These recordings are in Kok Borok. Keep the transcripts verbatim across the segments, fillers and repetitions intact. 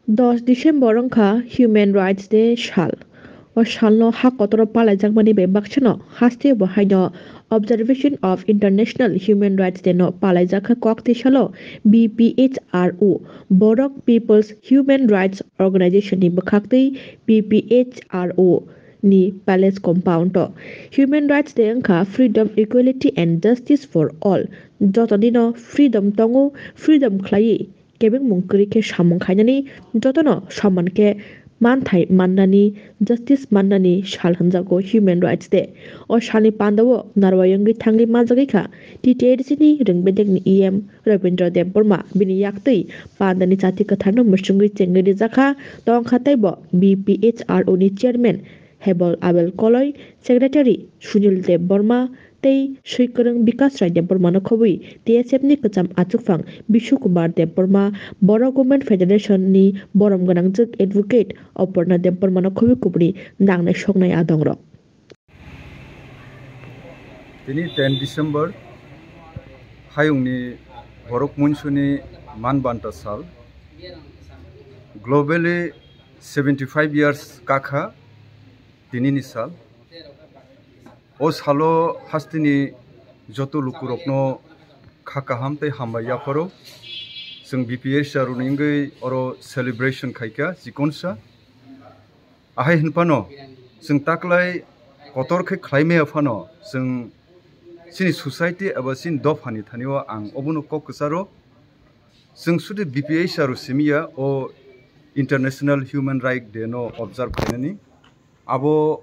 Dos December wngkha Human Rights Day sal. O salno ha kotoro palaijakmani bai baksano haste bo haino Observation of International Human Rights Day no palaijakha kokti salo B P H R O, Borok People's Human Rights Organization ni bwkhaktwi B P H R O ni Palace Compound o. Human Rights Day wngkha freedom, equality and justice for all. Jotonino freedom tongo, freedom khlaiwi kebengmung kwrwi khe samung khainani, jotono soman khe manthai mannani, justice mannani sal hwnjago Human Rights Day. O salni pandao narwai wngwi thangwi manjagwi kha T T A D C ni Rwngbedekni E M Rabindra Debbarma. Bini yaktwi pandani chati kwtharno mwswngwi chengwi rijakha, tongkha teibo B P H R O ni chairman Hebol Abel Koloi, Secretary Sunil Debbarma tei swikwrwng Bikas Rai Debbarmano khobwi T S F ni kwcham achukphang Bishu Kumar Debbarma, Borok Women Federation ni borom gwnangjwk Advocate Aparna Debbarmano khobwi kubuni nangnai soknai adongrok. Tini ten December, hayungni borok munsuni manbanta sal. Globally seventy five years kakha tinini sal. O salo hasteni joto lukurokno kha kaham tei hambai yapharo. Chwng B P H R O ni wngwi oro celebration khaikha chikonsa. Ahai hinphano chwng taklai kotor khe khlaimaya phano chwng chini society eba chini dophani thanio ang obono kok kwcharo. Chwng sudi B P H R O simiya o International Human Rights Day no observe khainani. Abo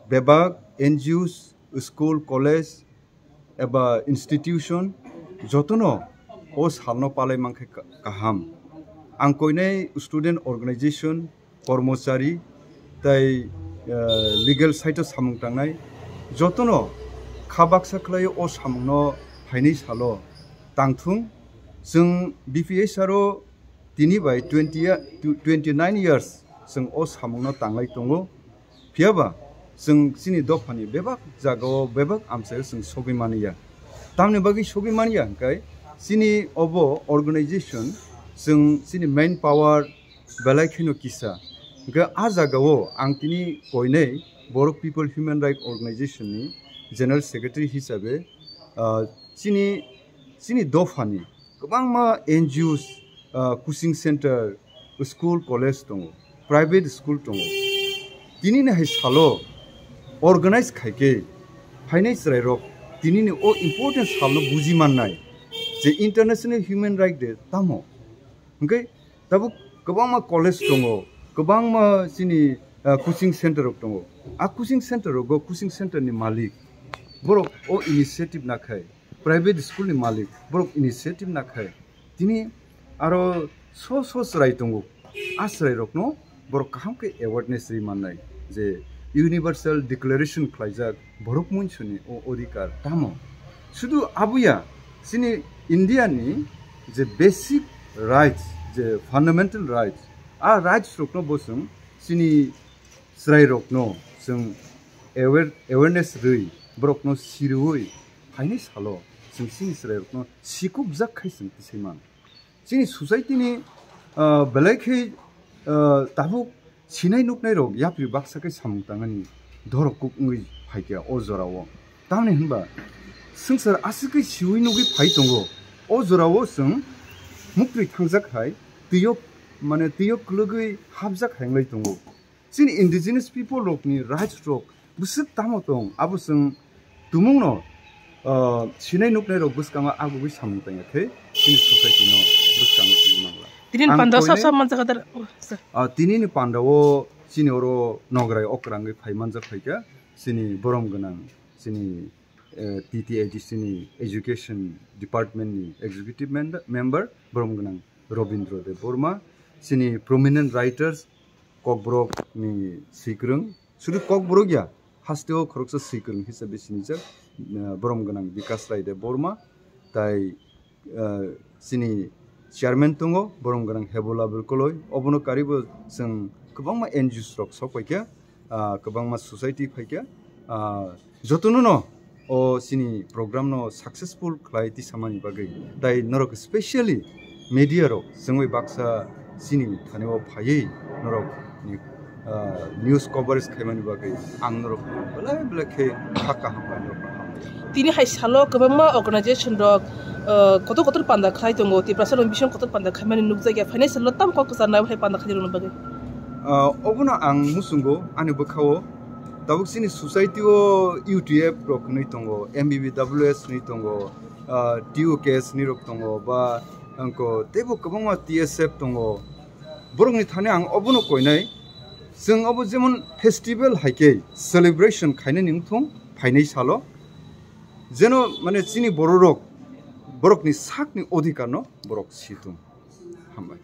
bebak N G Os, school, college eba institution jotono o salno palai mankhe ka-, kaham. Ang koinai student organization, kormochari tei, eh, legal side o samung tangnai jotono kha baksa khlai o samungno phainai salo tangthung. Chwng B P H R O tini bai twenty ya-, twenty nine years chwng o samungno tanglai tongo. Phiyaba chwng chini dophani bebak jagao bebak amchaio chwng sogwi mani ya. Tamni bagwi sogwi mani ya hwnkhe chini obo organization chwng chini main power belai kheno kisa. Hwnkhe a jagao ang tini koinai Borok People Human Rights Organization ni General Secretary hisabe, ah, chini, chini dophani kwbangma N G Os, ah, coaching center, school, college tongo, private school tongo. Tinini hai salo organize khaikhe phainai chwrairok tinini o important salno buji mannai je International Human Rights Day tamo. Hwnkhe tabuk kwbangma college tongo, kwbangma chini, ah, coaching center rok tongo. A coaching center rogo coaching center ni malik borok o initiative nakhai, private school ni malik borok initiative nakhai. Tini aro so so chwrai tongo. A chwrairokno borok kaham khe awareness ri mannai je Universal Declaration khlaijak borok munsuni o odhikar tamo. Sudu abuya chini India ni je basic rights, je fundamental rights, a rights rokno bo chwng chini chwrairokno chwng aware-, awareness rwi borokno siriwi phainai salo chwng chini chwrairokno sikupjak khai chwng tisai man. Chini society ni, ah, belai khe, ah, tabuk sinai nuknai rok yapri baksa khe samung tangani dorok kuk wngwi phaikha o jorao. Tamni hinba swngchar aswk khe siwi nugwi phai tongo. O jorao chwng muktwi thangjak hai twiyo, mane twiyo kwlwgwi hapjak hai wngwi tongo. Chini indigenous people rokni rights rok bwswk tamo tong, abo chwng tumungno, ah, sinai nuknai rok bwskango agugwi samung tangya khe chini society no bwskango tongwi mangla. Tini ni Ang panda koinai, sasa manjak adar, oh, sir. Ah, tini ni panda o chini oro nograi okrangwi phai manjak phaikha chini borom gwnang chini, eh, T T A D C ni education department ni executive mem-, member borom gwnang Robindra Debbarma, chini prominent writers, Kokborok ni swikwrwng, sudu Kokborok ya, hasteo khoroksa swikwrwng hisabe sinijak, eh, borom gwnang Bikas Rai Debbarma, tai, eh, chini chairman tongo, borom gwnang Hebola Birkoloi, obono karibo chwng kwbangma N G Os rok sok paikha, ah, kwbangma society phaikha, ah, jotono no o chini program no successful khlai tisamani bagwi, tai norok specially media rok chwngwi baksa Chini thani o phaiwi norok ni, ah, news coverage khaimani bagwi ang norok belai belai khe kha kaham bai norok hambai. Tini hai salo kwbangma organization rok, ah, kotor kotor panda khai tongo, Tiprasa rok bising kotor panda khaimani nukjakya, phainai salo tam kok kwchar nai hai panda khai rokni bagwi. Ah, obono ang muchungo ani bwkhao tabuk chini society o U T F rok hinwi tongo, M B B W S hinwi tongo, ah, T U K S hinwi rok tongo, ba angko teibo kwbangma T S F tongo. Borokni thani ang obono koinai, chwng obo jemon festival hai khe celebration khainani wngthung phainai salo, jeno mane chini bororok borokni sakni odhikarno borok situng. Hambai.